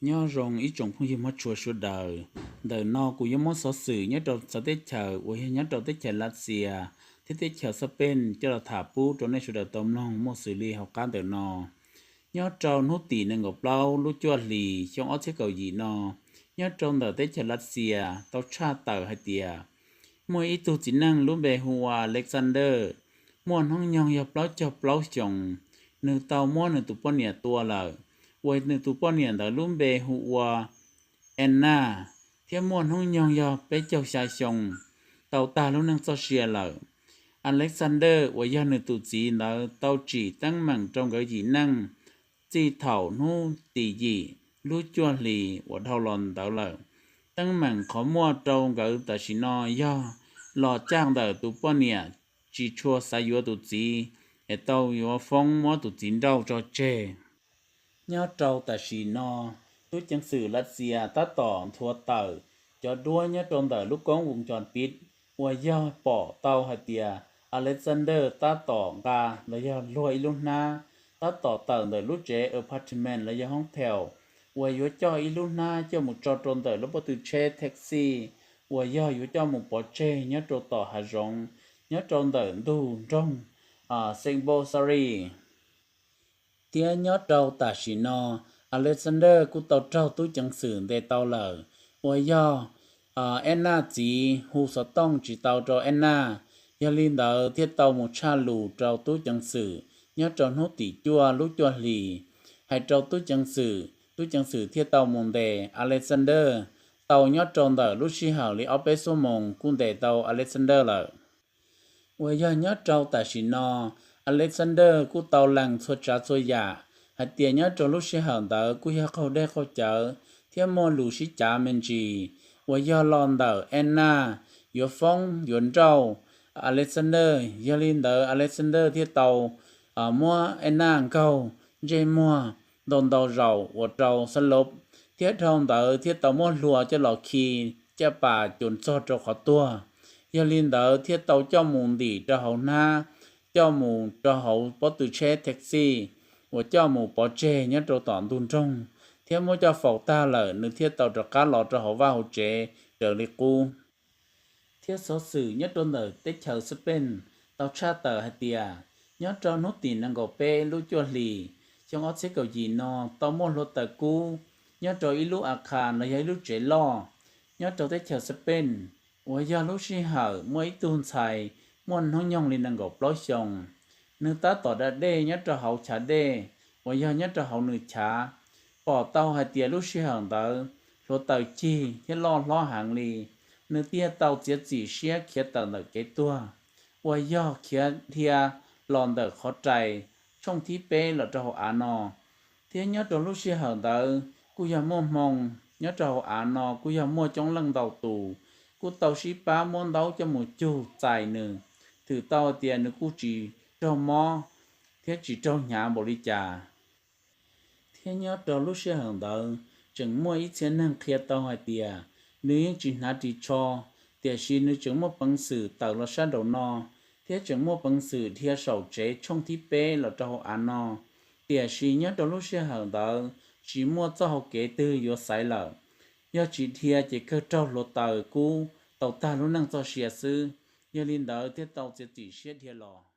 Nyob zoo ib tsoom phooj ywg Hmoob tshua sawv daws. Ntawm no kuv yuav muab xov xwm nyob rau txawv teb chaws uas yog nyob rau teb chaws Lav Xias thiab teb chaws Xab Peej coj los tham pub rau nej sawv daws tau mloog muaj xws li hauv qab ntawm no. Nyob rau hnub tim nees nkaum plaub lub cuaj hlis xyoo ob txhiab kaum yim no, nyob rau ntawm teb chaws Lav Xias tau tshaj tawm hais tias muaj ib tug txiv neej lub npe hu ua Alexander, muaj hnub nyoog yog plaub caug plaub xyoos, nws tau muab nws tus poj niam tua lawm, uas nws tus poj niam ntawd lub npe hu ua Anna, thiab muaj hnub nyoog yog peb caug xya xyoo, tau tag lub neej txoj sia lawm. Alexander uas yog nws tus txiv ntawd tau tsim teeb meem rau nkawd yim neej txij thaum hnub tim yim lub cuaj hlis uas dhau los ntawd lawm. Teeb meem qhov muaj rau nkawd tam sim no yog los caj ntawm tus poj niam tsis tshua xav yuav tus txiv, es tau yuav foob muab tus txiv nrauj tso tseg. Nyob rau tam sim no, tub ceev xwm Lav Xias tab tom nthuav tawm cov duab nyob rau ntawm lub koob voos cos piv uas yog pom tau hais tias Alexander tab tom nqa los yog luag ib lub hnab, tab tom tawm ntawm lub tsev apartment los yog hotel uas yuav coj ib lub hnab coj mus tso rau ntawm lub pob tw tsheb taxi uas yog yuav coj mus pov tseg nyob rau tom hav zoov, nyob rau ntawm ntug nroog Sebo Sari. Thiab nyob rau tam sim no, Alexander kuj tau raug tub ceev xwm ntes tau lawm, uas yog Anna txiv hu xov tooj tsis tau rau Anna, yog li ntawd thiaj tau mus tshaj lus rau tub ceev xwm nyob rau hnub tim cuaj lub cuaj hlis, hais rau tub ceev xwm, tub ceev xwm thiaj tau mus ntes Alexander tau nyob rau ntawm lub sij hawm li ob peb xuab moos kuj ntes tau Alexander lawm. Uas yog nyob rau tam sim no, Alexander kuj tau lees txhua tsav txhua yam hais tias nyob rau lub sij hawm ntawd kuj yog qaug dej qaug cawv thiab muaj lus sib cav me ntsis, uas yog los ntawm Anna yuav foob yuav nrauj Alexander. Yog li ntawd Alexander thiaj tau muab Anna nkaug ntsej muag ntau ntau zaus ua rau xab lov, thiab dhau ntawd thiaj tau muab hlua coj los khi caj pas cuam txog rau qhov tuag. Yog li ntawd thiaj tau coj mus ntim rau hauv hnab, coj mus rau hauv pob tw tsheb taxi uas coj mus pov tseg nyob rau tom ntug nroog, thiab muab coj faus tag lawm nws thiaj tau rov qab los rau hauv vaj hauv tsev raws li qub. Thiab xov xwm nyob rau ntawm teb chaws Xab Peej tau tshaj tawm hais tias nyob rau hnub tim nees nkaum peb lub cuaj hlis xyoo ob txhiab kaum yim no tau muaj hluav taws kub nyob rau ib lub a kha los yog ib lub tsev loj nyob rau teb chaws Xab Peej, uas yog lub sij hawm muaj ib tug ntxhais muaj hnub nyoog li nees nkaum plaub xyoos, nws tab tom da dej nyob rau hauv chav dej uas yog nyob rau hauv nws chav, pom tau hais tias lub sij hawm ntawd hluav taws cig thiab loj hlob heev li, nws thiaj tau txiav txim siab khiav tawm ntawm kev tuag, uas yog khiav dhia los ntawm qhov rais tshooj thib peb los rau hauv av no. Thiab nyob rau lub sij hawm ntawd kuj yog muaj hmoo, nyob rau hauv av no kuj yog muaj coob leej ntau tus, kuj tau sib pab muab ntaub coj mus cug txais nws, thwm tau hais tias nws kuj tsis raug mob thiab tsis raug hnyav npaum li cas. Thiab nyob rau lub sij hawm ntawd tseem muaj ib txhia neeg qhia tau hais tias nws yeej tsis hnav ris tsho, tiam sis nws tseem muaj peev xwm tawm los sab nraum no, thiab tseem muaj peev xwm dhia saum tsev tshooj thib peb los rau hauv av no. Tiam sis nyob rau lub sij hawm ntawd tsis muaj txoj hau kev twg yuav xaiv lawm, yog tsis dhia ces kawg raug hluav taws kub tau tag lub neej txoj sia xwb. Yog li ntawd thiaj tau txiav txim siab dhia los.